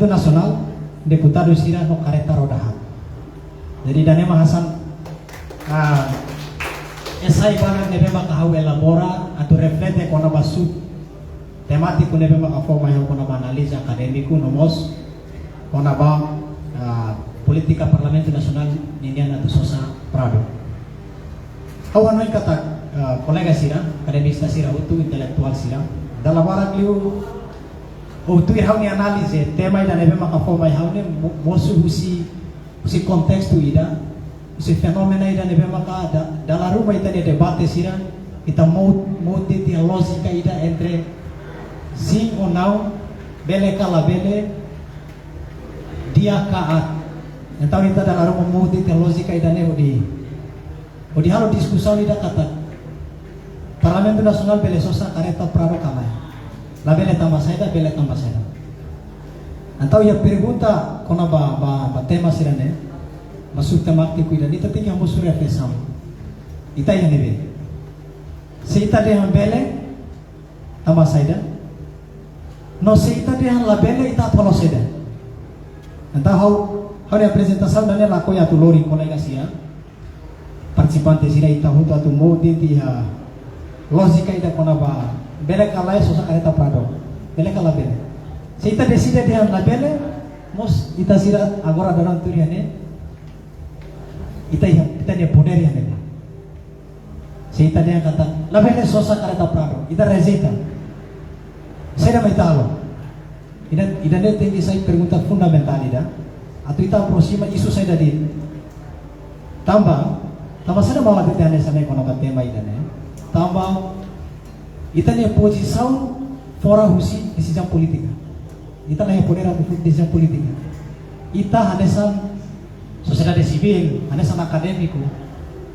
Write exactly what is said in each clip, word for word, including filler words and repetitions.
Nasionál, deputadu sira no kareta roda haat. Jadi ida-ne'e mak hanesan, ah, esai badak ne'ebé maka ha'u elabora atu reflete kona-ba su temátiku ne'ebé maka fó mai ha'u kona-ba análize akadémiku no mós kona-ba, ah, polítika Parlamentu Nasionál ninian atu sosa Prado. Ha'u hanoin katak, ah, kolega sira, akademista sira hotu, intelektuál sira, dala barak liu, hotu ha'u-nia análize tema ida ne'ebé maka fó mai ha'u ne'e mo-, mosu husi, husi kontestu ida, husi fenómenu ida ne'ebé maka da-, dala ruma ita-nia debate sira, ita mou-, mout tiha lójika ida entre sim ou não, bele ka labele, di'ak ka aat. Entaun ita dala ruma mout tiha lójika ida-ne'e hodi, hodi halo diskusaun ida katak Parlamentu Nasionál bele sosa kareta Prado ka lae. Labele tanba saida, bele tanba saida. Entaun iha pergunta kona-ba, ba, ba tema sira-ne'e, ba su temátiku ida-ne'e, ita tenke hamosu reflesaun. Ita iha ne'ebé? Se ita dehan bele, tanba saida? No se ita dehan labele, ita atu halo saida? Entaun ha'u, ha'u-nia aprezentasaun ida-ne'e lakohi atu lori kolega sira, partisipante sira, ita hotu atu mout tiha lójika ida kona-ba bele ka lae sosa kareta Prado. Bele ka labele? Se ita deside dehan labele, mós ita sira agora daudaun tuur iha ne'e, ita iha, ita-nia podér iha ne'ebá? Se ita dehan katak labele sosa kareta Prado, ita rejeita, saida mak ita halo? Ida, ida-ne'e tenke sai pergunta fundamentál ida atu ita aproxima isu saida de'it. Tanba, tanba saida mak ha'u atu dehan hanesan ne'e kona-ba tema ida-ne'e? Tanba ita-nia pozisaun fora husi desizaun polítika. Ita la iha podér atu foti desizaun polítika. Ita hanesan sosiedade sivíl, hanesan akadémiku,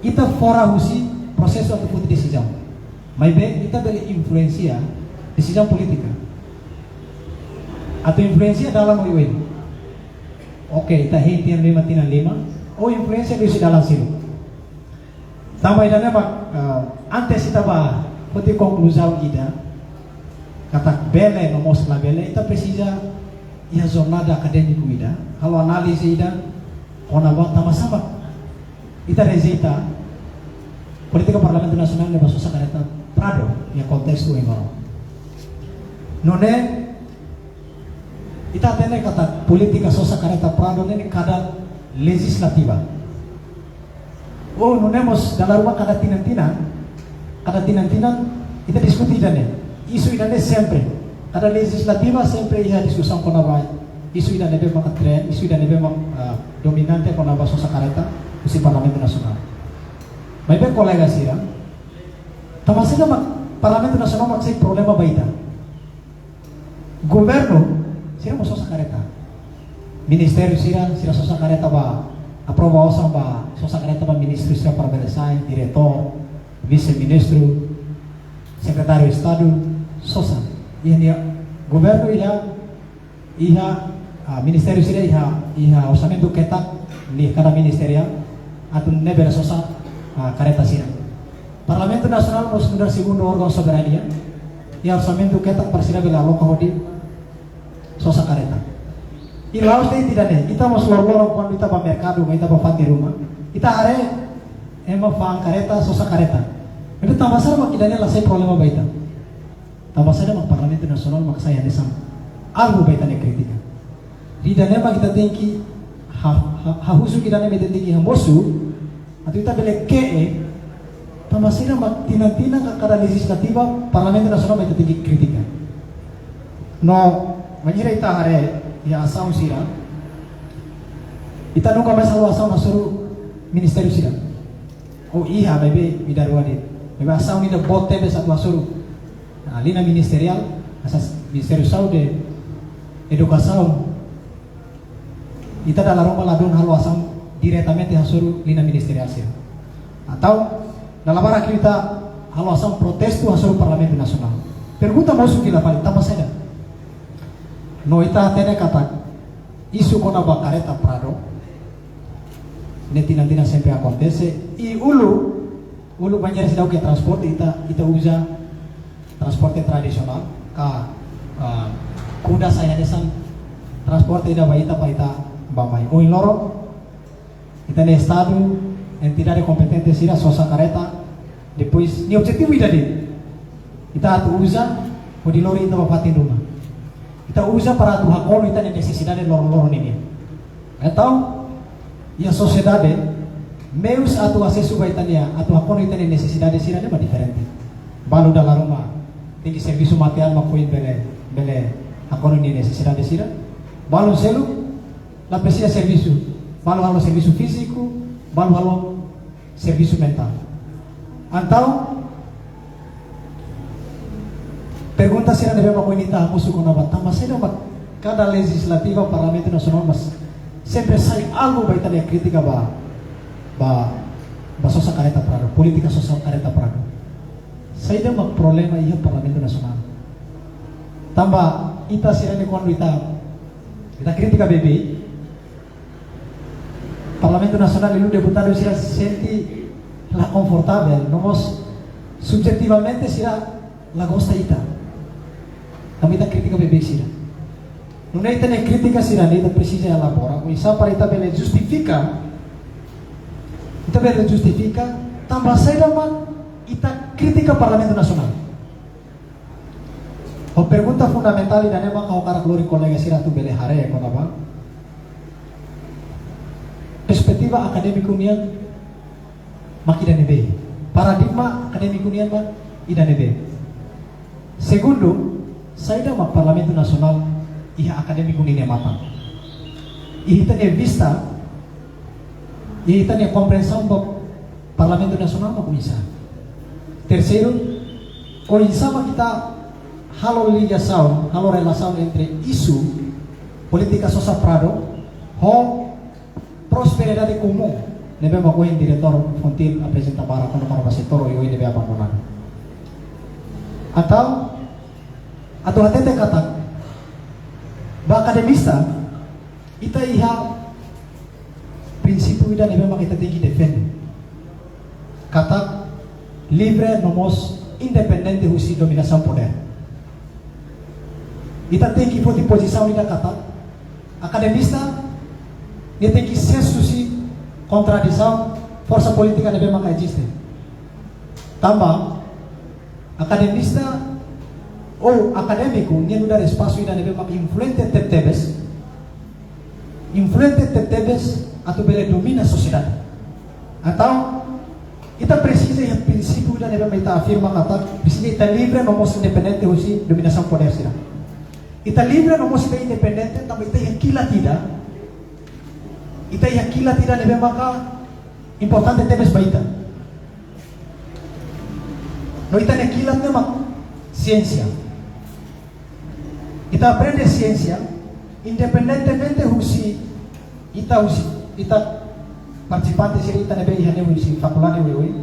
ita fora husi prosesu atu foti desizaun. Maibé ita bele influensia desizaun polítika. Atu influensia dalan oioin. Oke, ita hein tinan lima, tinan lima, ou influensia liuhusi dalan seluk. Tanba ida-ne'e mak, eh, antes ita bá foti konkluzaun ida katak bele no mós labele, ita presiza iha jornada akadémiku ida, halo análize ida kona-ba tanba sá mak ita rejeita polítika Parlamentu Nasionál ne'ebé sosa kareta Prado iha kontestu ohin loron. Nune'e, ita hatene katak polítika sosa kareta Prado ne'e kada lejizlativa. Oh, nune'e mós dala ruma kada tinan-tinan, kada tinan-tinan ita diskute ida-ne'e. Isu ida-ne'e sempre, kada lejizlativa sempre iha diskusaun kona-ba isu ida ne'ebé maka tren, isu ida ne'ebé mak, ah, dominante kona-ba sosa kareta husi Parlamentu Nasionál. Maibé kolega sira, tanba saida mak Parlamentu Nasionál mak sai problema ba ita? Governu sira mós sosa kareta. Ministériu sira, sira sosa kareta ba, aprova osan ba, sosa kareta ba ministru sira para bele sai, diretór, vise-ministru, sekretáriu Estadu, sosa. Iha nia governu iha, iha, ah, ministériu sira iha, iha orsamentu ketak liu kada ministériu atu nune'e bele sosa, ah, kareta sira. Parlamentu Nasionál mós nu'udar segundu órgaun soberania, iha orsamentu ketak para sira bele aloka hodi sosa kareta. I la'ós de'it ida-ne'e, ita mós loroloron kuandu ita bá merkadu, kuandu ita bá fatin ruma, ita haree ema fa'an kareta, sosa kareta. Entaun tanba saida mak ida-ne'e la sai problema ba ita? Tanba saida mak Parlamentu Nasionál mak sai hanesan alvu ba ita-nia krítika? Ida-ne'e mak ita tenke ha-, ha-, hahusuk, ida-ne'e mak ita tenke hamosu atu ita bele ke'e, tanba saida mak tinan-tinan ka kada lejizlativa Parlamentu Nasionál mak ita tenke kritika. No, bainhira ita haree iha asaun sira, ita nunka mais halo asaun hasoru ministériu sira. Ou iha, maibé ida rua de'it. Maibé asaun ida boot tebes atu hasoru, ah, liña ministeriál, hanesan Ministériu Saúde, Edukasaun, ita dala ruma ladún halo asaun diretamente hasoru liña ministeriál sira. Entaun dala barak ita halo asaun protestu hasoru Parlamentu Nasionál. Pergunta mosu fila fali, tanba saida? No ita hatene katak isu kona-ba kareta Prado ne'e tinan-tinan sempre akontese. I uluk, uluk bainhira seidauk iha transporte, ita, ita uza transporte tradisionál ka, ah, kuda sai hanesan transporte ida ba ita para ita bá mai. Ohin loron, ita-nia Estadu, entidade kompetente sira sosa karreta, depois, nia objetivu ida de'it. Ita atu uza, hodi lori ita ba fatin ruma. Ita uza para atu hakonu ita-nia nesesidade loron-loron nian. Entaun, iha sosiedade, meius atu asesu ba ita-nia, atu hakonu ita-nia nesesidade sira ne'e mak diferente. Balu dala ruma, tenke servisu matean mak ohin bele, bele hakonu nia nesesidade sira. Balu seluk, la presiza servisu. Balu halo servisu fíziku, balu halo servisu mentál. Entaun, pergunta sira ne'ebé mak ohin ita husu kona-ba tanba saida mak kada lejislativa Parlamentu Nasionál mak sempre sai algu ba ita-nia krítika ba, ba, ba sosa karreta Prado, polítika sosa karreta Prado. Saida mak problema iha Parlamentu Nasionál? Tanba ita sira-ne'e kuandu ita, ita krítika beibeik, Parlamentu Nasionál liuliu deputadu sira sente la konfortavel, no mós subjetivamente sira la gosta ita. Tanba ita krítika beibeik sira. Nune'e ita-nia krítika sira-ne'e ita presiza elabora, oinsá para ita bele justifika, ita bele justifika tanba saida mak ita krítika Parlamentu Nasionál. Ho pergunta fundamentál ida-ne'e mak ha'u hakarak lori kolega sira atu bele haree kona-ba perspetiva akadémiku nian mak ida-ne'ebé. Paradigma akadémiku nian mak ida-ne'ebé. Segundu, saida mak Parlamentu Nasionál iha akadémiku ninia matan? Iha ita-nia vista, iha ita-nia kompreensaun ba Parlamentu Nasionál mak oinsá? Terseiru, oinsá mak ita halo ligasaun, halo relasaun entre isu polítika sosa Prado ho prosperidade komún ne'ebé mak ohin diretór FONGIPE aprezenta barak kona-ba setór oioin ne'ebé abandonadu. Entaun, atu hatete katak, ba akademista, ita iha prinsípiu ida ne'ebé mak ita tenke defende. Katak livre no mós independente husi dominasaun podér. Ita tenke foti pozisaun ida katak akademista, nia tenke sesu husi kontradisaun forsa polítika ne'ebé maka eziste. Tanba akademista ou akadémiku, nia nu'udar espasu ida ne'ebé maka influente tebetebes, influente tebetebes atu bele domina sosiedade. Entaun, ita presiza iha prinsípiu ida ne'ebé mak ita afirma katak presiza ita livre no mós independente husi dominasaun podér sira. Ita livre no mós ita independente, tanba ita iha kilat ida, ita iha kilat ida ne'ebé maka importante tebes ba ita. No ita-nia kilat ne'e mak siénsia. Ita aprende siénsia independentemente husi ita, husi ita partisipante sira, ita ne'ebé iha ne'e husi fakuldade oioin.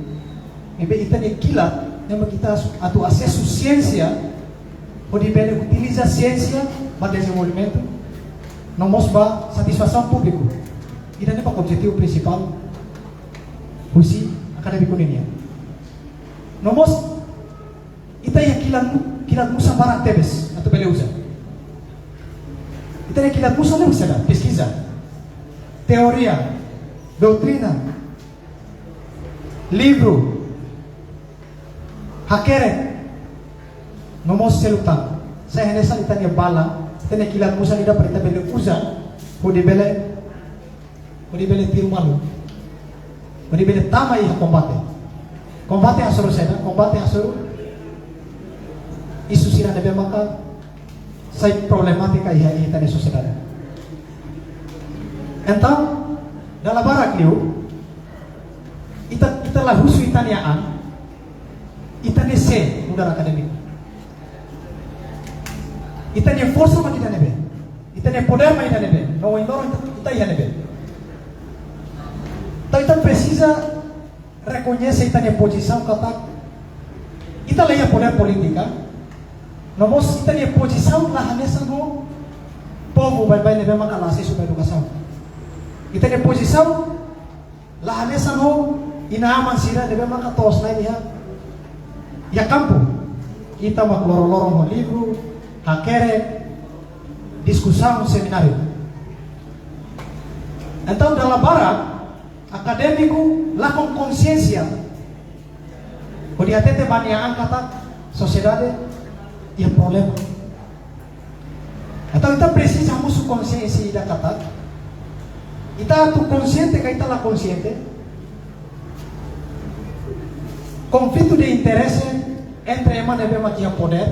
Ne'ebé ita-nia kilat ne'e mak ita asu-, atu asesu siénsia, hodi bele utiliza siénsia ba dezenvolvimentu no mós ba satisfasaun públiku. Ida-ne'e mak objetivu prinsipál husi akadémiku ninian. No mós, ita iha kilat mu-, kilat musan barak tebes atu bele uza. Ita iha kilat musan ne'e uza da, peskiza, teoria, doutrina, livru, hakerek, no mós seluk tan. Sai hanesan ita-nia bala, ita-nia kilat musan ida para ita bele uza, hodi bele, hodi bele tiru malu, hodi bele tama iha kombate. Kombate hasoru saida, kombate hasoru isu sira ne'ebé maka sai problemátika iha, iha ita-nia sosiedade. Entaun, dala barak liu, ita, ita la husu ita-nia an, ita-nia sé nu'udar akadémiku. Ita-nia forsa mak ida-ne'ebé, ita-nia podér mak ida-ne'ebé, no ohin loron ita, ita iha ne'ebé. Entaun ita presiza rekoñese ita-nia pozisaun katak ita la iha podér polítika, no mós ita-nia pozisaun la hanesan ho povu baibain ne'ebé maka la asesu ba edukasaun. Ita-nia pozisaun la hanesan ho inan-aman sira ne'ebé maka to'os-na'in iha, iha kampu. Ita mak loron-loron ho livru, hakerek, diskusaun, semináriu. Entaun, dala barak akadémiku lakon konsiénsia hodi hatete ba nia an katak sosiedade iha problema. Entaun, ita presiza mosu konsiénsia ida katak ita atu konsiente ka ita la konsiente, konflitu de interese entre ema ne'ebé mak iha podér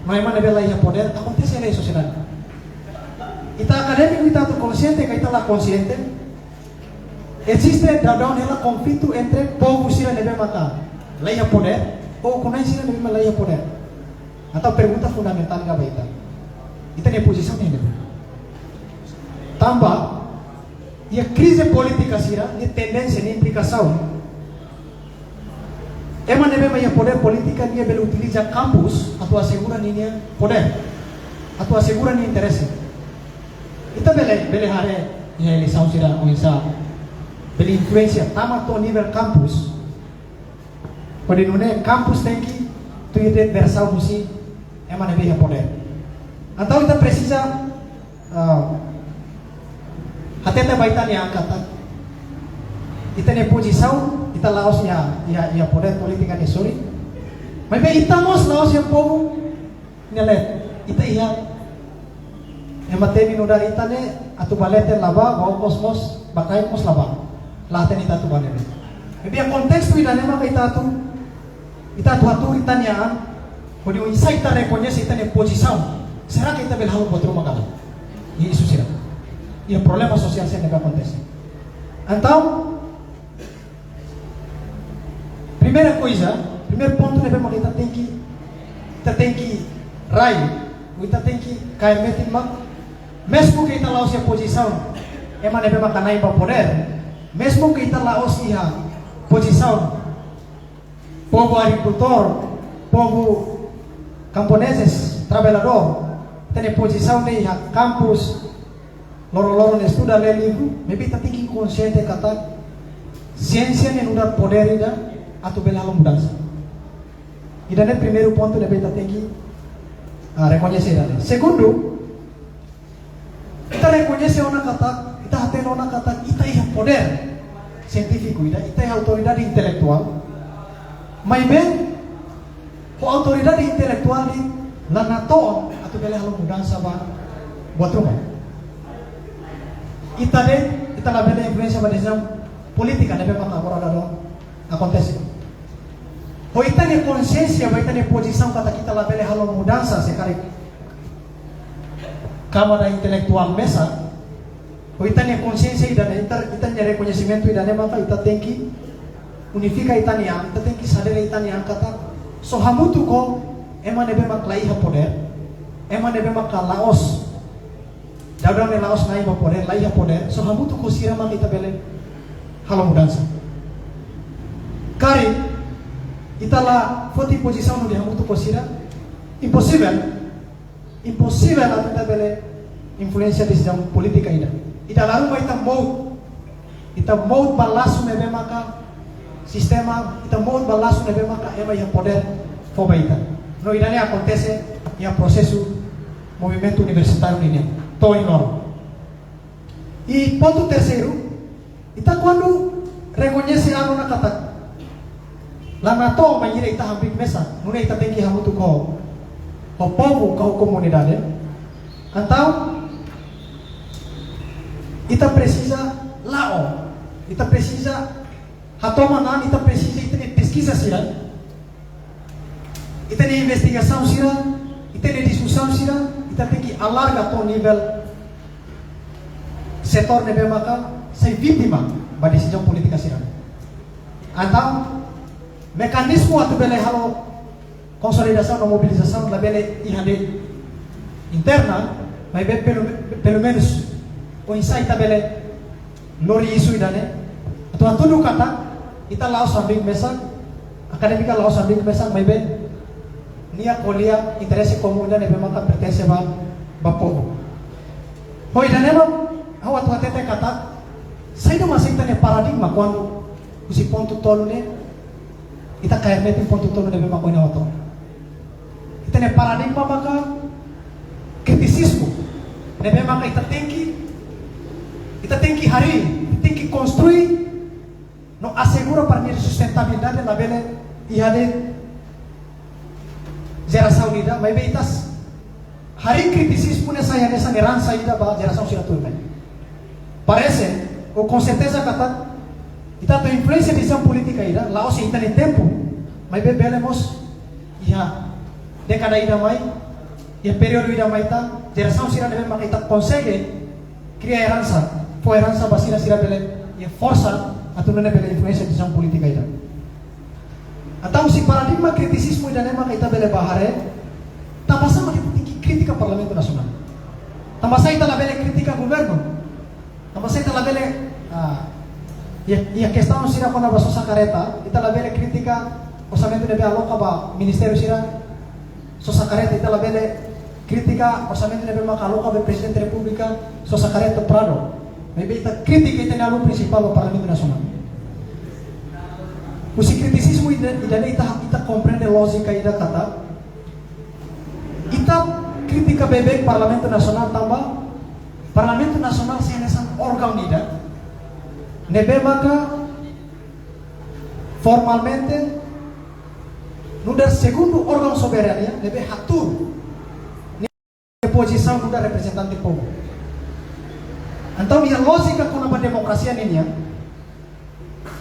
no ema ne'ebé la iha podér akontese iha sosiedade. Ita akadémiku, ita atu konsiente ka ita la konsiente, eziste daudaun hela konflitu entre povu sira ne'ebé maka la iha podér ho ukun-na'in sira ne'ebé mak la iha podér. Entaun, pergunta fundamentál ba ita, ita-nia pozisaun ne'e ne'ebé? Tanba iha krize polítika sira-nia tendénsia, nia implikasaun, ema ne'ebé mak iha podér polítika, nia bele utiliza kampus atu asegura ninia podér, atu asegura nia interese. Ita bele, bele haree iha eleisaun sira oinsá bele influénsia tama to'o nivel kampus, hodi nune'e kampus tenke tuir de'it versaun husi ema ne'ebé iha podér. Entaun, ita presiza, ah, hatete ba ita-nia an katak ita-nia pozisaun, ita la'ós iha, iha, iha podér polítika nia sorin. Maibé ita mós la'ós iha povu nia leet. Ita iha ema temi nu'udar ita ne'e atu ba leten la bá, ba okos mós, ba kain mós la bá. La hatene ita atu ba ne'ebé. Maibé iha kontestu ida-ne'e maka ita atu, ita atu hatuur ita-nia an hodi oinsá ita rekoñese ita-nia pozisaun. Será que ita bele halo buat ruma ka lae iha isu sira, iha problema sosiál sira ne'ebé akontese? Entaun, primeira coisa, primeiru pontu ne'ebé mak ita tenke, ita tenke rai, ou ita tenke kaer metin mak, mezmu ke ita la'ós iha pozisaun ema ne'ebé maka na'in ba podér, mezmu ke ita la'ós iha pozisaun povu agrikultór, povu camponeses, traballadór, ita-nia pozisaun ne'e iha kampus, loroloron estuda, lee livru, maibé ita tenke konsiente katak siénsia ne'e nu'udar podér ida atu bele halo mudansa. Ida-ne'e primeiru pontu ne'ebé ita tenke, ah, rekoñese ida-ne'e. Segundu, ita rekoñese ona katak, ita hatene ona katak ita iha podér sientífiku ida, ita iha autoridade intelektuál. Maibé ho autoridade intelektuál ne'e la natoon atu bele halo mudansa ba buat ruma. Ita de'it, ita labele influénsia ba desizaun polítika ne'ebé maka agora daudaun akontese. Ho ita-nia konsiénsia ba ita-nia pozisaun katak ita labele halo mudansa se karik kámara intelektuál mesak, ho ita-nia konsiénsia ida-ne'e, ita, ita-nia rekoñesimentu ida-ne'e maka ita tenke unifika ita-nia an, ita tenke sadere ita-nia an katak só hamutuk ho ema ne'ebé mak la iha podér, ema ne'ebé maka la'ós, daudaun ne'e la'ós na'in ba podér, la iha podér, só hamutuk ho sira mak ita bele halo mudansa. Karik ita la foti pozisaun hodi hamutuk ho sira, imposivel, imposivel atu ita bele influénsia desizaun polítika ida. Ita la ruma ita mout, ita mout ba lasu ne'ebé maka sistema, ita mout ba lasu ne'ebé maka ema iha podér fó ba ita. No ida-ne'e akontese iha prosesu movimentu universitáriu ninian to'o ohin loron. I pontu terseiru, ita kuandu rekoñese an ona katak la natoon bainhira ita hamriik mesak, nune'e ita tenke hamutuk ho, ho povu ka ho komunidade. Entaun, ita presiza la'o, ita presiza hatoman an, ita presiza ita-nia peskiza sira, ita-nia investigasaun sira, ita-nia diskusaun sira, ita tenke alarga to'o nivel setór ne'ebé maka sai vítima ba desizaun polítika sira. Entaun, mekanizmu atu bele halo konsolidasaun no mobilizasaun labele iha de'it interna, maibé pelu, pelumenus oinsá ita bele lori isu ida-ne'e. Atu hatudu katak ita la'ós hamriik mesak, akadémika la'ós hamriik mesak, maibé nia ko'alia interese komún ida ne'ebé maka pertense ba, ba povu. Ho ida-ne'e mak ha'u atu hatete katak saida mak sai ita-nia paradigma kuandu husi pontu tolu ne'e, ita kaer metin pontu tolu ne'ebé mak ohin ha'u hato'o. Ita-nia paradigma maka kritisizmu. ne'ebé maka ita tenke, ita tenke harii, ita tenke konstrui no asegura para nia sustentabilidade labele iha de'it jerasaun ida, maibé ita harii kritisizmu ne'e sai hanesan eransa ida ba jerasaun sira tuirmai. Parese, ou konserteza katak, ita-nia influénsia desizaun polítika ida la'ós iha ita-nia tempu, maibé bele mós iha dékada ida mai, iha períodu ida mai ita, jerasaun sira ne'ebé maka ita konsege kria eransa, fó eransa ba sira, sira bele iha forsa atu nune'e bele influénsia desizaun polítika ida. Entaun, husi paradigma kritisizmu ida-ne'e maka ita bele bá haree, tanbasá mak ita tenke kritika Parlamentu Nasionál? Tanbasá ita labele kritika governu? Tanbasá ita labele, ah, iha, iha kestaun sira kona-ba sosa karreta, ita labele kritika orsamentu ne'ebé aloka ba ministériu sira sosa karreta, ita labele kritika orsamentu ne'ebé maka aloka ba Prezidente Repúblika sosa karreta Prado. Maibé ita kritika ita-nia alvu prinsipál ba Parlamentu Nasionál. Husi kritisizmu ida, ida-ne'e ita, ita komprende lójika ida katak ita kritika beibeik Parlamentu Nasionál tanba Parlamentu Nasionál sai hanesan órgaun ida ne'ebé maka formalmente nu'udar segundu órgaun soberania ne'ebé hatuur nia pozisaun nu'udar reprezentante povu. Entaun, iha lójika kona-ba demokrasia ninian,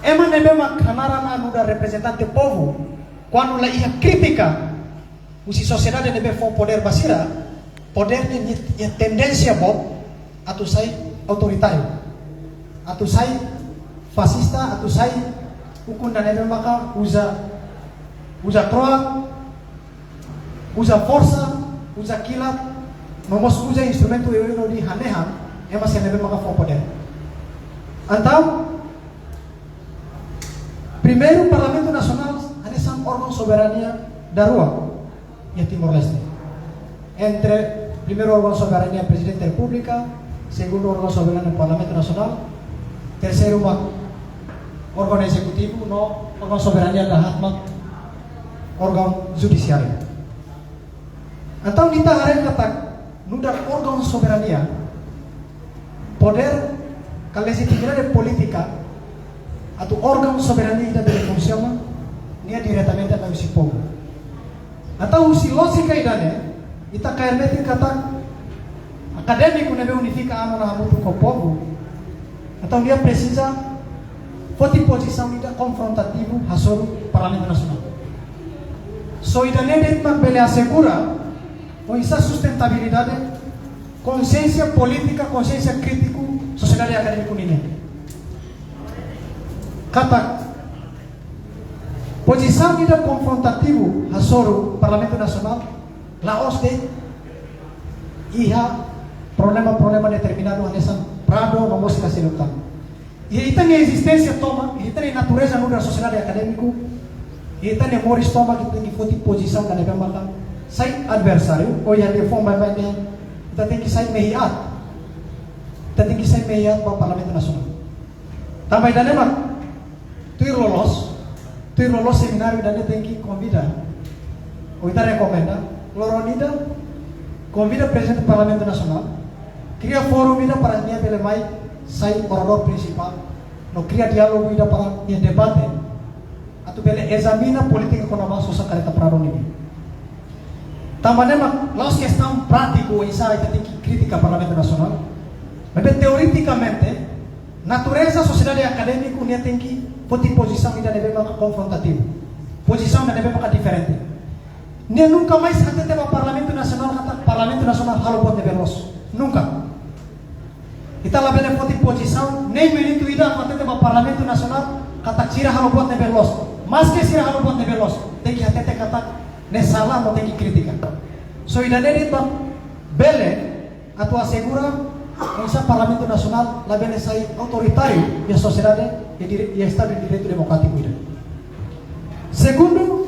ema ne'ebé mak hanaran an nu'udar reprezentante povu, kuandu la iha krítika husi sosiedade ne'ebé fó podér ba sira, podér ne'e nia, nia tendénsia boot atu sai autoritáriu, atu sai fasista, atu sai ukun ida ne'ebé maka uza, uza kro'at, uza forsa, uza kilat, no mós uza instrumentu oioin hodi hanehan ema sira ne'ebé maka fó podér. Entaun, primeiru, Parlamentu Nasionál hanesan órgaun soberania daruak iha Timor-Leste. Entre primeiru órgaun soberania Prezidente Repúblika, segundu órgaun soberania Parlamentu Nasionál, terseiru mak órgaun ezekutivu, no órgaun soberania dahaat mak órgaun judisiáriu. Entaun, ita haree katak nu'udar órgaun soberania, podér ka lejitimidade polítika atu órgaun soberania ida bele funsiona, nia diretamente mai husi povu. Entaun, husi lójika ida-ne'e, ita kaer metin katak akadémiku ne'ebé unifika an ona hamutuk ho povu, entaun nia presiza foti pozisaun ida konfrontativu hasoru Parlamentu Nasionál. Só ida-ne'e de'it mak bele asegura oinsá sustentabilidade konxiénsia polítika, konxiénsia krítiku sosiedade akadémiku nian. Katak pozisaun ida konfrontativu hasoru Parlamentu Nasionál la'ós de'it iha problema-problema determinadu hanesan Prado no mós sira seluk tan. Iha ita-nia ezisténsia tomak, iha ita-nia natureza nu'udar sosiedade akadémiku, iha ita-nia moris tomak, ita tenke foti pozisaun ida ne'ebé maka sai adversáriu, ou iha liafuan baibain dehan, ita tenke sai mehi aat. Ita tenke sai mehi aat ba Parlamentu Nasionál. Tanba ida-ne'e mak tuir loloos, tuir loloos semináriu ida-ne'e tenke konvida, ou ita rekomenda, loron ida, konvida Prezidente Parlamentu Nasionál, kria fórum ida para nia bele mai sai oradór prinsipál, no kria diálogu ida para nia debate, atu bele ezamina polítika kona-ba sosa karreta Prado nian. Tanba ne'e mak la'ós kestaun prátiku oinsá ita tenke kritika Parlamentu Nasionál. Maibé teoritikamente, natureza sosiedade akadémiku nia tenke foti pozisaun ida ne'ebé maka konfrontativu. Pozisaun ida ne'ebé maka diferente. Nia nunka mais hatete ba Parlamentu Nasionál katak Parlamentu Nasionál halo buat ne'ebé loos. Nunka. Ita labele foti pozisaun, nein minutu ida atu hatete ba Parlamentu Nasionál katak sira halo buat ne'ebé loos. Maske sira halo buat ne'ebé loos, tenke hatete katak ne'e sala no tenke kritika. Só ida-ne'e de'it mak bele atu asegura oinsá Parlamentu Nasionál labele sai autoritáriu iha sosiedade, iha dire-, iha Estadu de Direitu Demokrátiku ida. Segundu,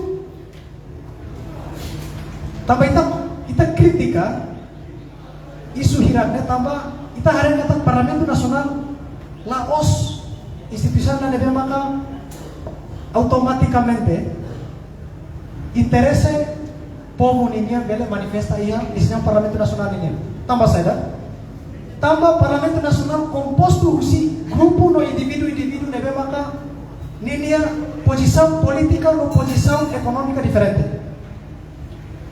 tanba ita, ita kritika isu hirak-ne'e tanba ita haree katak Parlamentu Nasionál la'ós instituisaun ida ne'ebé maka automatikamente interese povu ninian bele manifesta iha desizaun Parlamentu Nasionál ninian. Tanba saida? Tanba Parlamentu Nasionál kompostu husi grupu no indivíduu-indivíduu ne'ebé maka ninia pozisaun polítika no pozisaun ekonómika diferente.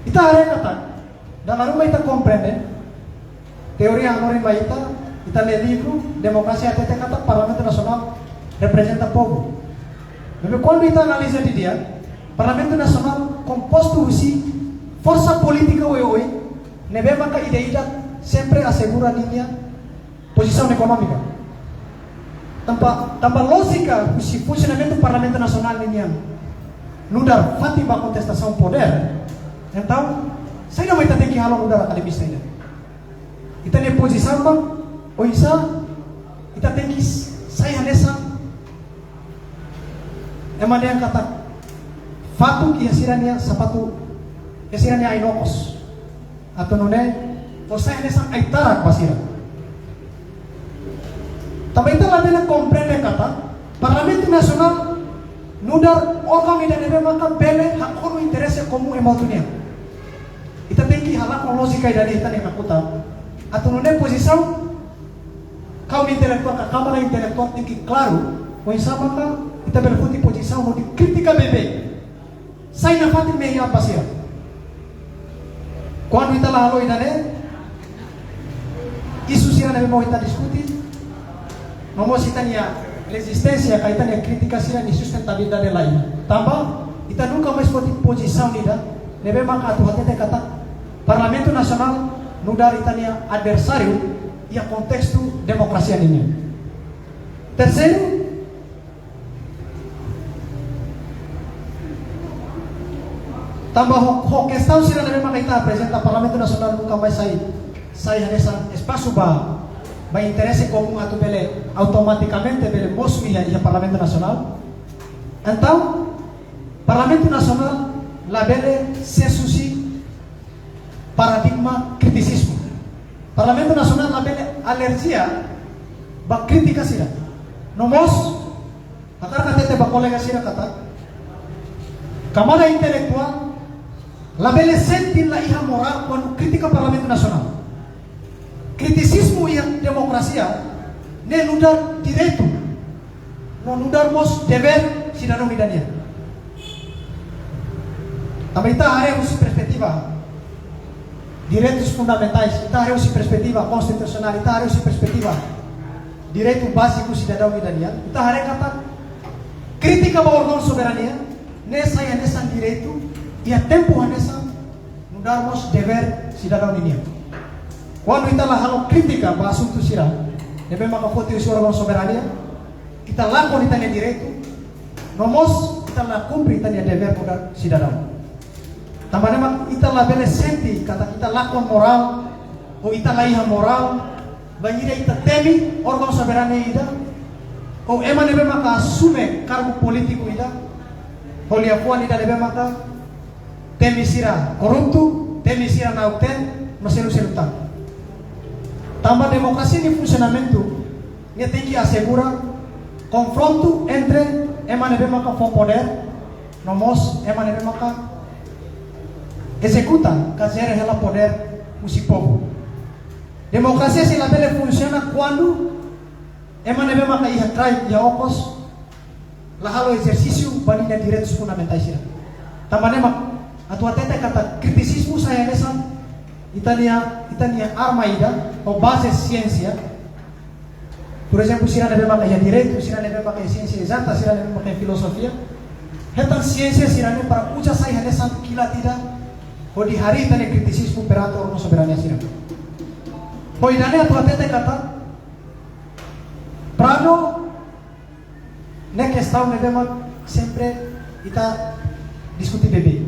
Ita haree katak, dala ruma ita komprende, teoria hanorin mai ita, ita lee livru, demokrasia hatete katak Parlamentu Nasionál reprezenta povu. Maibé kuandu ita analiza didi'ak, Parlamentu Nasionál kompostu husi forsa polítika oioin, ne'ebé maka ida-idak sempre asegura ninia pozisaun ekonómika. Tanba, tanba lójika husi funsionamentu Parlamentu Nasionál ninian nu'udar fatin ba kontestasaun podér, entaun, saida mak ita tenke halo nu'udar akademista ida? Ita-nia pozisaun ba, oinsá ita tenke sai hanesan ema dehan katak fatuk iha sira-nia sapatu, iha sira-nia ain-okos. Atu nune'e, oinsá hanesan ai-tarak ba sira. Tanba ita labele komprende katak Parlamentu Nasionál nu'udar órgaun ida ne'ebé maka bele hakonu interese komún ema hotu nian. Ita tenke halakon lójika ida-ne'e iha ita-nia kakutak. Atu nune'e pozisaun kaum intelektuál ka Kámara Intelektuál tenke klaru, oinsá maka ita bele foti pozisaun hodi kritika beibeik. Sai nafatin mehi an ba sira. Kuandu ita la halo ida-ne'e, isu sira ne'ebé mak ita diskute, no mós ita-nia rezisténsia ka ita-nia krítika sira-nia sustentabilidade la iha. Tanba ita nunka mais foti pozisaun ida ne'ebé maka atu hatete katak Parlamentu Nasionál nu'udar ita-nia adversáriu iha kontestu demokrasia ninian. Terseiru, tanba ho, ho kestaun sira ne'ebé maka ita aprezenta, Parlamentu Nasionál nunka mais sai, sai hanesan espasu ba, ba interese komún atu bele automatikamente bele mosu iha, iha Parlamentu Nasionál. Entaun, Parlamentu Nasionál labele sees husi paradigma kritisizmu. Parlamentu Nasionál labele alerjia ba krítika sira. No mós, hakarak hatete ba kolega sira katak, Kámara Intelektuál labele sente la iha morál kuandu kritika Parlamentu Nasionál. Kritisizmu iha demokrasia ne'e nu'udar direitu, no nu'udar mós devér sidadaun ida nian. Tanba ita haree husi perspetiva direitus fundamentais, ita haree husi perspetiva konstitusionál, ita haree husi perspetiva direitu báziku sidadaun ida nian, ita haree katak krítika ba órgaun soberania ne'e sai hanesan direitu, iha tempu hanesan nu'udar mós devér sidadaun ninian. Kuandu ita la halo krítika ba asuntu sira ne'ebé maka foti husi órgaun soberania, ita lakon ita-nia direitu, no mós ita la kumpre ita-nia devér nu'udar sidadaun. Tanba ne'e mak ita labele sente katak ita lakon morál, ou ita la iha morál, bainhira ita temi órgaun soberania ida, ou ema ne'ebé maka asume kargu polítiku ida, ho liafuan ida ne'ebé maka temi sira korruptu, temi sira na'ok-teen, no seluk-seluk tan. Tanba demokrasia nia funsionamentu, nia tenke asegura konfrontu entre ema ne'ebé maka fó podér, no mós ema ne'ebé maka ezekuta ka jere hela podér husi povu. Demokrasia sei labele funsiona kuandu ema ne'ebé maka iha kraik, iha okos, la halo ezersísiu ba ninia direitus fundamentais sira. Tanba ne'e mak atu hatete katak kritisizmu sai hanesan ita-nia, ita-nia arma ida, ou baze siénsia. Por ezemplu, sira ne'ebé maka iha direitu, sira ne'ebé maka iha siénsia ezata, sira ne'ebé maka iha filozofia, hetan siénsia sira-ne'e para uza sai hanesan kilat ida hodi harii ita-nia kritisizmu perante órgaun soberania sira. Ho ida-ne'e atu hatete katak Prado ne'e kestaun ne'ebé mak sempre ita diskute beibeik.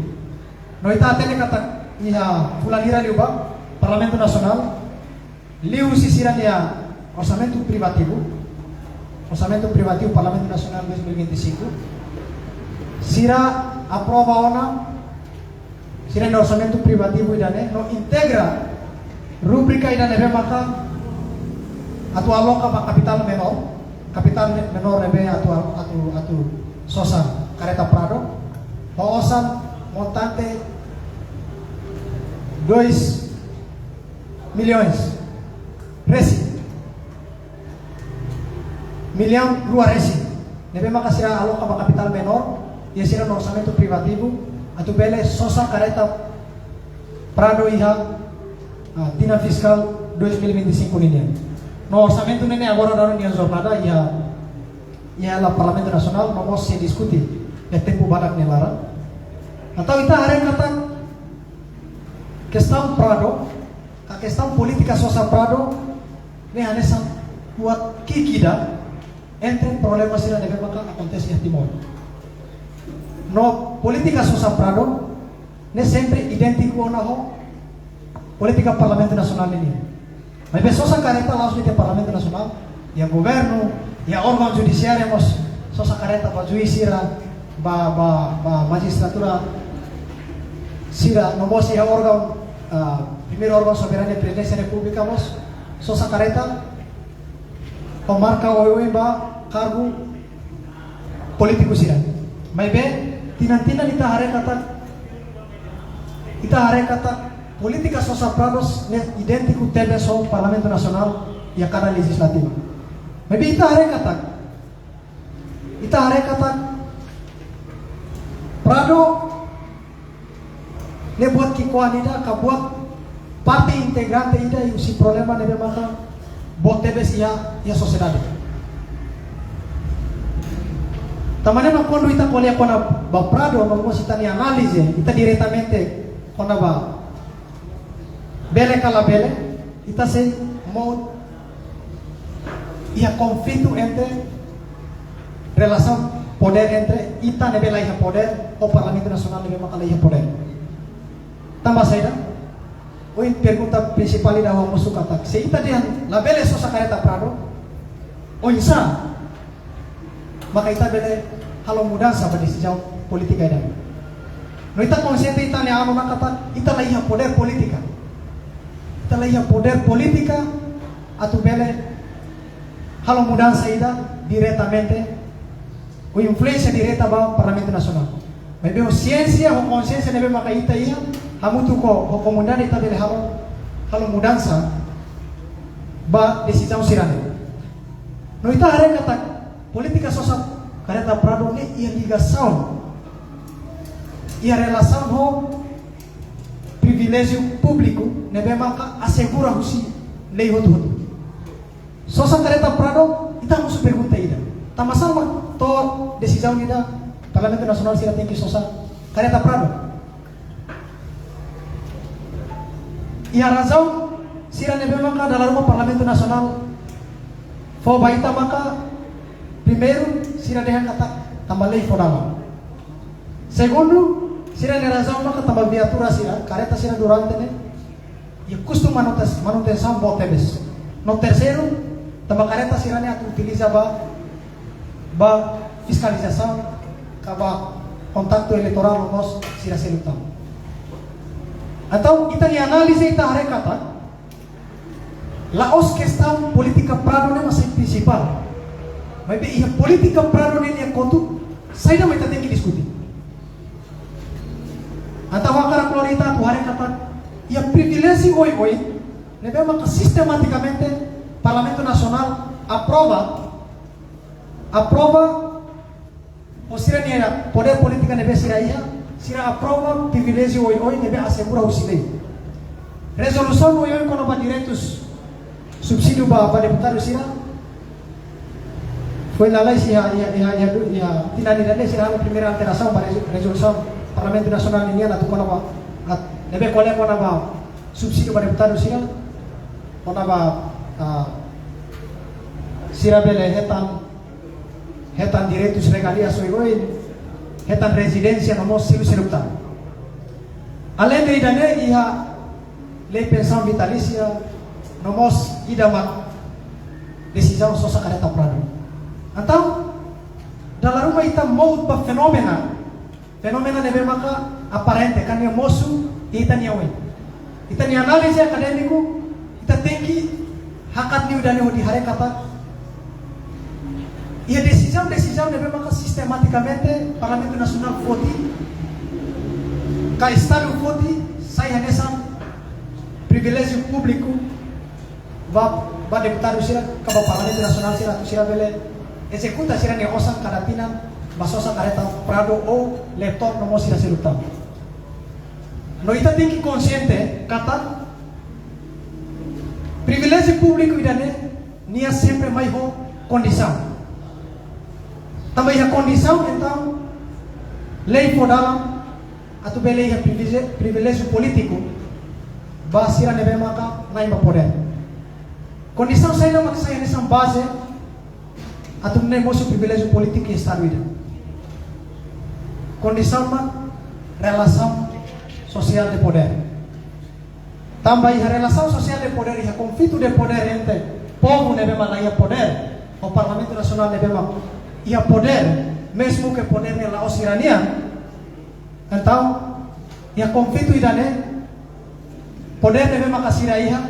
No ita hatene katak iha fulan hira liubá, Parlamentu Nasionál, liuhusi sira-nia orsamentu privativu, orsamentu privativu Parlamentu Nasionál dois mil e vinte e cinco, sira aprova ona sira-nia orsamentu privativu ida-ne'e, no integra rubrika ida ne'ebé maka atu aloka ba kapitál menór, kapitál me-, menór ne'ebé atu, atu, atu sosa karreta Prado, ho osan montante dois milhões. Resi, millaun rua resin ne'ebé maka sira aloka ba kapitál menór iha sira-nia orsamentu privativu atu bele sosa karreta Prado iha, ah, tinan fiskál dois mil e vinte e cinco ninian. No orsamentu ne'e agora daudaun nia jornada iha, iha hela Parlamentu Nasionál, no mós sei diskute iha tempu badak nia laran. Entaun ita haree katak kestaun Prado, ka kestaun polítika sosa Prado ne'e hanesan buat ki'ik ida entre problema sira ne'ebé maka akontese iha Timor. No polítika sosa Prado ne'e sempre idéntiku ona ho polítika Parlamentu Nasionál ninian. Maibé sosa karreta la'ós de'it iha Parlamentu Nasionál, iha governu, iha órgaun judisiáriu mós sosa karreta ba juís sira, ba, ba, ba majistratura sira, no mós iha órgaun, ah, primeiru órgaun soberania Prezidénsia Repúblika mós sosa karreta ho marka oioin ba kargu polítiku sira. Maibé tinan-tinan ita haree katak, ita haree katak polítika sosa Prado ne'e idéntiku tebes ho Parlamentu Nasionál iha kada lejizlativa. Maibé ita haree katak, ita haree katak Prado ne'e buat ki'ikoan ida ka buat parte integrante ida husi problema ne'ebé maka boot tebes iha, iha sosiedade. Tanba ne'e mak kuandu ita ko'alia kona-ba Prado, no mós ita-nia análize, ita diretamente kona-ba bele ka labele, ita sei mout iha konflitu entre relasaun podér entre ita ne'ebé la iha podér ho Parlamentu Nasionál ne'ebé maka la iha podér. Tanba saida? Ohin pergunta prinsipál ida ha'u mosu katak, se ita dehan labele sosa karreta Prado, oinsá maka ita bele halo mudansa ba desizaun polítika ida? No ita konsiente ita-nia an ona katak ita la iha podér polítika. Ita la iha podér polítika atu bele halo mudansa ida diretamente, ho influénsia direta ba Parlamentu Nasionál. Maibé ho siénsia, ho konsiénsia ne'ebé maka ita iha, hamutuk ho, ho komunidade ita bele halo, halo mudansa ba desizaun sira-ne'e. No ita haree katak polítika sosa karreta Prado ne'e iha ligasaun, iha relasaun ho priviléjiu públiku ne'ebé maka asegura husi lei hotu-hotu. Sosa karreta Prado, ita mosu pergunta ida. Tanba sá mak to'o desizaun ida Parlamentu Nasionál sira tenke sosa karreta Prado? Iha razaun sira ne'ebé maka dala ruma Parlamentu Nasionál fó ba ita maka, primeiru, sira dehan katak tanba lei fó dalan. Segundu, sira-nia razaun maka tanba viatura sira, karreta sira durante ne'e iha kustu manutes-, manutensaun boot tebes. No terseiru, tanba karreta sira-ne'e atu utiliza ba, ba fiskalizasaun, ka ba kontaktu eleitorál no mós sira seluk tan. Entaun, ita-nia análize ita haree katak, la'ós kestaun polítika Prado ne'e mak sai prinsipál. Maibé iha polítika Prado ne'e nia kotuk, saida mak ita tenke diskute? Entaun ha'u hakarak lori ita atu haree katak iha priviléjiu oioin ne'ebé maka sistematikamente Parlamentu Nasionál aprova, aprova ho sira-nia podér polítika ne'ebé sira iha, sira aprova priviléjiu oioin ne'ebé asegura husi lei. Rezolusaun oioin kona-ba direitus, subsídiu ba, ba deputadu sira, foin lalais iha, iha, iha, iha, iha tinan ida-ne'e sira halo primeira alterasaun ba rezo-, rezolusaun Parlamentu Nasionál ninian atu kona-ba, at-, ne'ebé ko'alia kona-ba subsídiu ba deputadu sira, kona-ba, ah, sira bele hetan, hetan direitus, regalias oioin, hetan rezidénsia no mós seluk-seluk tan. Aleinde ida-ne'e iha lei pensaun vitalísia, no mós ida mak desizaun sosa karreta Prado. Entaun, dala ruma ita mout ba fenómenu, fenómenu ne'ebé maka aparente, ka nia mosu iha ita-nia oin. Ita-nia análize akadémiku, ita tenke hakat liu ida-ne'e hodi haree katak iha desizaun, desizaun ne'ebé maka sistematikamente Parlamentu Nasionál foti, ka Estadu foti, sai hanesan priviléjiu públiku ba, ba deputadu sira, ka ba Parlamentu Nasionál sira, atu sira bele ezekuta sira-nia osan kada tinan ba sosa karreta Prado ou Laptop no mós sira seluk tan. No ita tenke konsiente katak priviléjiu públiku ida-ne'e nia sempre mai ho kondisaun. Tanba iha kondisaun, entaun lei fó dalan atu bele iha privilé-, priviléjiu polítiku ba sira ne'ebé maka na'in ba podér. Kondisaun saida mak sai hanesan baze atu nune'e mosu priviléjiu polítiku iha Estadu ida? Kondisaun mak relasaun sosiál de podér. Tanba iha relasaun sosiál de podér, iha konflitu de podér entre povu ne'ebé mak la iha podér ho Parlamentu Nasionál ne'ebé mak iha podér, mezmu ke podér ne'e la'ós sira-nian. Entaun, iha konflitu ida-ne'e, podér ne'ebé maka sira iha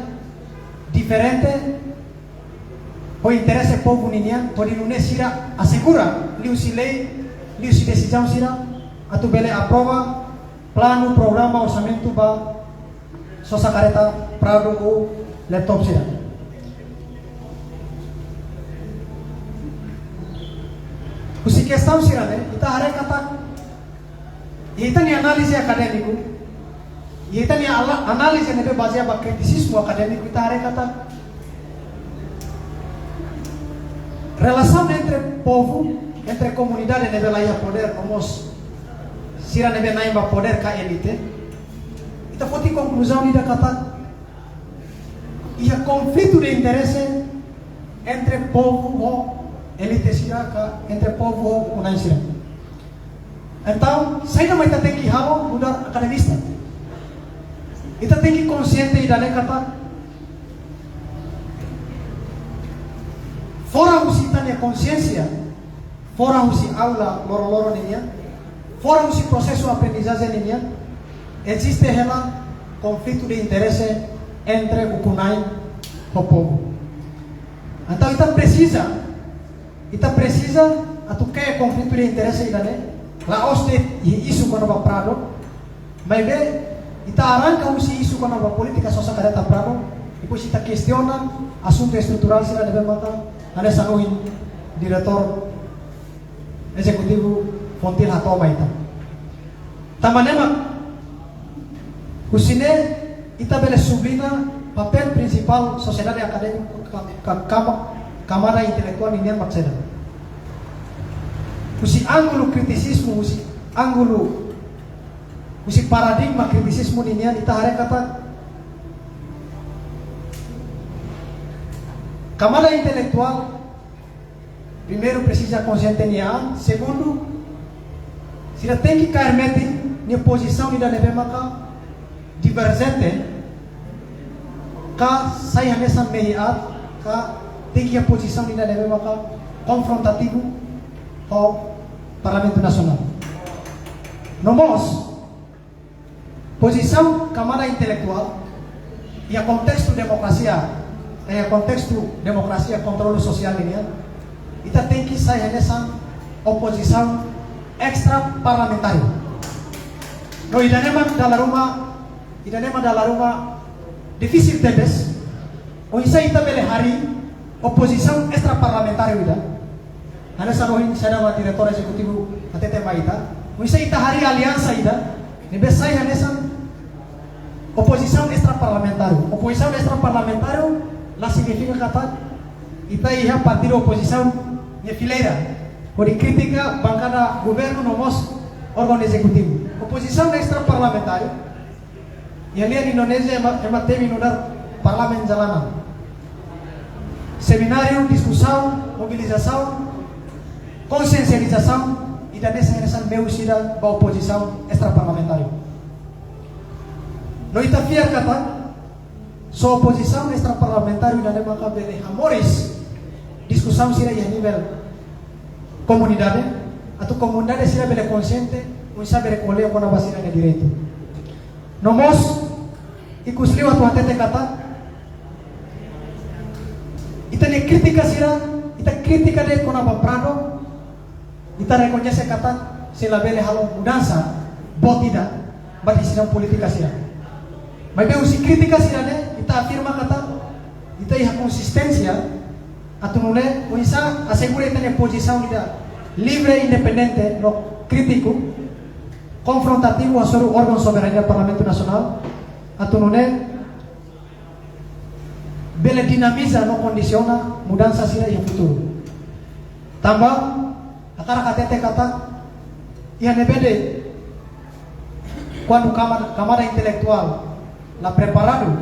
diferente ho interese povu ninian, hodi nune'e sira asegura liuhusi lei, liuhusi desizaun sira atu bele aprova planu, programa, orsamentu ba sosa karreta Prado ou Laptop sira. Husi kestaun sira-ne'e, ita haree katak iha ita-nia análize akadémiku, iha ita-nia ala-, análize ne'ebé bazeia ba kritisizmu akadémiku, ita haree katak relasaun entre povu, entre komunidade ne'ebé la iha podér, no mós sira ne'ebé na'in ba podér ka elite, ita foti konkluzaun ida katak iha konflitu de interese entre povu ho elite sira ka entre povu ho ukun-na'in sira. Entaun, saida mak ita tenke halo nu'udar akademista? Ita tenke konsiente ida-ne'e katak fora husi ita-nia konsiénsia, fora husi aula loroloron ninian, fora husi prosesu aprendizajen ninian, eziste hela konflitu de interese entre ukun-na'in ho povu. Entaun ita presiza, ita presiza atu ke'e konflitu de interese ida-ne'e, la'ós de'it iha isu kona-ba Prado, maibé ita arranka husi isu kona-ba polítika sosa karreta Prado, depois ita kestiona asuntu estruturál sira ne'ebé maka hanesan ohin diretór ezekutivu FONGTIL hato'o mai ita. Tanba ne'e mak, husi ne'e ita bele subliña papél prinsipál sosiedade akadémika ka, ka, kama-, kamada intelektuál ninian mak saida. Husi ángulu kritisizmu, husi ángulu, husi paradigma kritisizmu ninian, ita haree katak kamada intelektuál, primeiru, presiza konsiente nia an. Segundu, sira tenke kaer metin nia pozisaun ida ne'ebé maka diverjente, ka sai hanesan mehi aat, ka tenke iha pozisaun ida ne'ebé maka konfrontativu ho Parlamentu Nasionál. No mós, pozisaun kamada intelektuál iha kontestu demokrasia, iha kontestu demokrasia kontrolu sosiál ninian, ita tenke sai hanesan opozisaun estraparlamentáriu. No ida-ne'e mak dala ruma, ida-ne'e mak dala ruma difisil tebes, oinsá ita bele harii opozisaun estraparlamentáriu ida. Hanesan ohin saida mak diretór ezekutivu hatete mai ita. Oinsá ita harii aliansa ida ne'ebé sai hanesan opozisaun estraparlamentáriu. Opozisaun estraparlamentáriu la signifika katak ita iha partidu opozisaun nia fileira hodi kritika bankada governu no mós órgaun ezekutivu. Opozisaun estraparlamentáriu, iha lian Indonézia ema, ema temi nu'udar parlemen jalanan. Semináriu, diskusaun, mobilizasaun, konsiensializasaun, ida-ne'e sai hanesan meius ida ba opozisaun estraparlamentáriu. No ita fiar katak só opozisaun estraparlamentáriu ida-ne'e maka bele hamoris diskusaun sira iha nivel komunidade, atu komunidade sira bele konsiente, oinsá bele ko'alia kona-ba sira-nia direitu. No mós, ikus liu atu hatete katak ita-nia kritika sira, ita kritika de'it kona-ba Prado, ita rekoñese katak sei labele halo mudansa boot ida ba desizaun polítika sira. Maibé husi kritika sira-ne'e, ita afirma katak ita iha konsisténsia Atu nune'e, oinsá asegura ita-nia pozisaun ida livre, independente no krítiku, konfrontativu hasoru órgaun soberania Parlamentu Nasionál, atu nune'e bele dinamiza no kondisiona mudansa sira iha futuru. Tanba hakarak hatete katak iha ne'ebé de'it, kuandu kama-, kamada intelektuál la preparadu,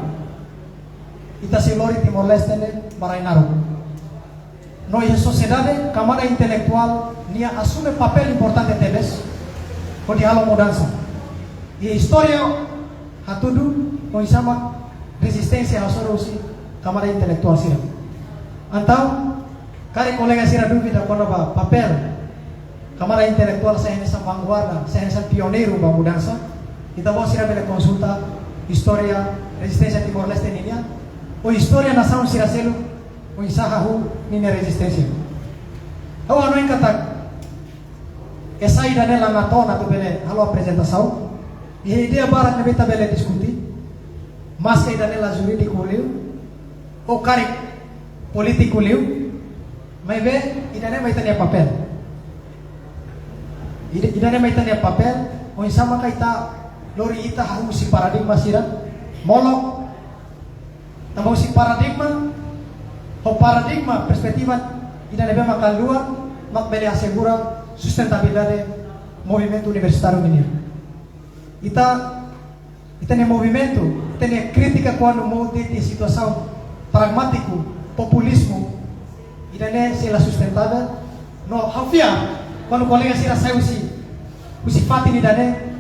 ita sei lori Timor-Leste ne'e ba rai naruk. No iha sosiedade, kamada intelektuál nian asume papél importante tebes hodi halo mudansa. Iha istória hatudu oinsá mak rezisténsia hasoru husi kamada intelektuál sira. Entaun, karik kolega sira dúvida kona-ba papél kamada intelektuál sai hanesan vanguarda, sai hanesan pioneiru ba mudansa, ita-boot sira bele konsulta istória rezisténsia Timor-Leste ninian, ou istória nasaun sira seluk, oinsá hahú ninia rezisténsia. Ha'u hanoin katak, esai ida-ne'e la natoon atu bele halo aprezentasaun. Iha ideia barak ne'ebé ita bele diskute, maske ida-ne'e la jurídiku liu, ou karik polítiku liu, maibé ida-ne'e mak ita-nia papél. Ida, ida-ne'e mak ita-nia papél, oinsá maka ita lori ita hahú husi paradigma sira molok, tanba husi paradigma, ho paradigma perspetiva ida ne'ebé maka luan, mak bele asegura sustentabilidade movimentu universitáriu ninian. Ita, ita-nia movimentu, ita-nia krítika kuandu mout de'it iha situasaun pragmátiku, populizmu, ida-ne'e sei la sustentável, no ha'u fiar, kuandu kolega sira sai husi, husi fatin ida-ne'e,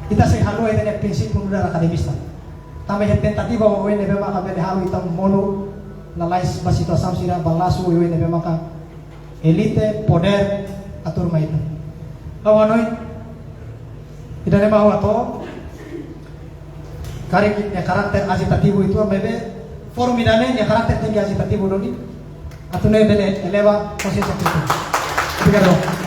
ita sei haluha ita-nia prinsípiu nu'udar akademista. Tanba iha tentativa oioin ne'ebé maka bele halo ita monu lalais ba situasaun sira, ba lasu oioin ne'ebé maka elite, podér, atur mai ita. Ha'u hanoin, ida-ne'e mak ha'u hato'o, karik nia karakter ajitativu uitoan, maibé fórum ida-ne'e nia karakter tenke ajitativu duni, atu nune'e bele eleva konsiénsia krítika. Obrigadu.